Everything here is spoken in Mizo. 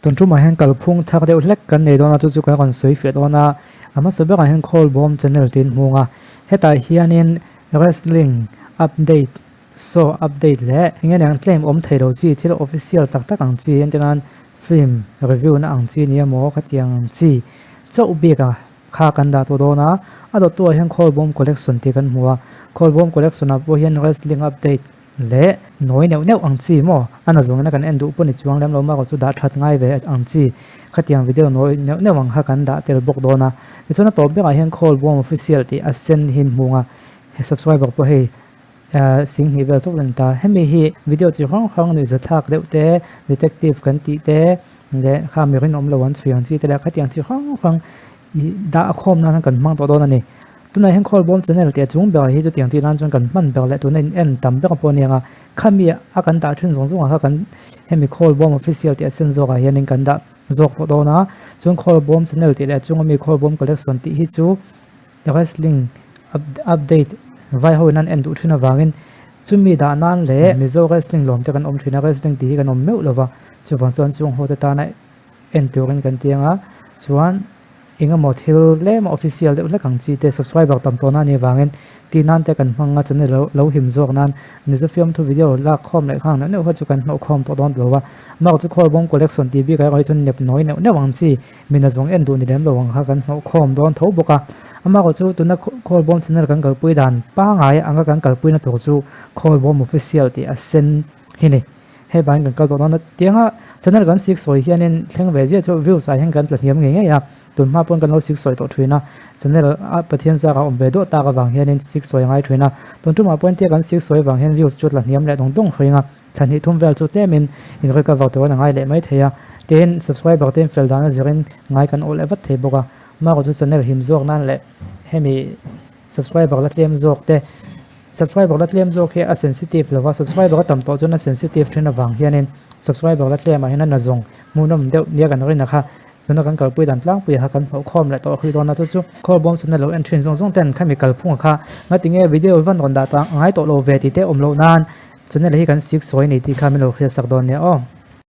Tun tumah hian kalphung thar deuh hlek kan nei dawn a, chu chu kan rawn sawi fiah dawn a. A hmasa berah hian Khawlbawm channel tiin hmung a, hetah hianin wrestling update, show update leh eng eng ang tlem awm thei lo chi thil official tak tak ang chi entir nan film review na ang chi nia maw khatiang ang chi chauh bik a kha kan dah tawh dawn a. A dawttuah hian Khawlbawm collection tih kan hmu a, Khawlbawm collection ah pawh hian wrestling update Leh nawi neuh neuh ang chi maw? A na zawngin a kan en duh pawh ni chuang lem lo mah chu dah that ngai ve ang chi. Khatiang video nawi neuh neuh ang kha kan dah tel bawk dawn a. Tichuan a tawp berah hian Call Bawm Official tih a sen hi hmung a, he subscriber pawh hei 2000 vel chauh la ni ta. Hemi hi video chi hrang hrang nuihza thlak deuh te, detective kan tih te leh kha mi rinawm lo an chhui ang chi te leh khatiang chi hrang hrang dah khawm nan kan hmang tawh dawn a ni. Tunah hian Khawlbawm channel tih a chung berah hi chutiang tih nan chuan kan hman ber leh tuna in en tam ber pawh a ni ang a, khami a kan dah thin zawng zawngah kha kan hemi Khawlbawm official tih a sen zawkah hianin kan dah zawk tawh dawn a, chuan Khawlbawm channel tih leh a chunga mi Khawlbawm collection tih hi chu wrestling update vai ho in an en duh thin avangin chumi dah nan leh Mizo wrestling lawm te kan awm thin a, wrestling tih hi kan awm meuh lova chuvang chuan chung ho te tana en turin kan ti ang a, chuan. Engemaw thil tlem a official deuh hlek ang chi te subscriber tam tawh na anih avangin tih nan te kan hmang a channel lo lo him zawk nan Mizo fiamthu video lak khawm leh khang neuh neuh kha chu kan hnawh khawm tawh dawn tilo a mark chu Khawlbawm collection tih bik ah erawh hi chuan nep nawi neuh neuh ang chi mina zawng en duh ni lem lo ang kha kan hnawh khawm dawn tho bawk a a mark chu tuna Khawlbawm channel kan kalpui dan pangai anga kan kalpui na tur chu Khawlbawm official tih a sen hi ni. Hei vangin kan kal tawh dawn a, tianga channel kan sik sawi hianin thleng ve ziah chu views ah hian kan tla hniam ngei ngei a, tun hma pawn kan lo sik sawi tawh thin a, channel a Pathian zak a awm ve duah tak avang hianin sik sawi a ngai thin a, tun tumah pawn tia kan sik sawi avang hian views chu tla hniam leh dawng dawng hring a, thla hnih thum vel chu tlemin in recover tur an a ngai leh mai thei a, tin subscriber te in fel dan a zirin ngai kan awh leh vat thei bawk a, marawh chu channel him zawk nan leh hemi subscriber la tlem zawk te. Subscriber la tlem zawk hi a sensitive lova, subscriber a tam tawh chuan a sensitive thin avang hianin subscriber la tlemah hian a na zawng hmuhnawm deuh nia kan rin a kha tuna kan kalpui dan tlangpui kha kan hnawh khawm leh tawh hrih dawn a chu chu Khawlbawm chhuna lo en thin zawng zawng ten khami kalphunga kha ngatinge video van rawn dah ta ngai tawh lo ve tih te awm loh nan channel hi kan sik sawi a ni tih kha min lo hriatsak dawn nia aw.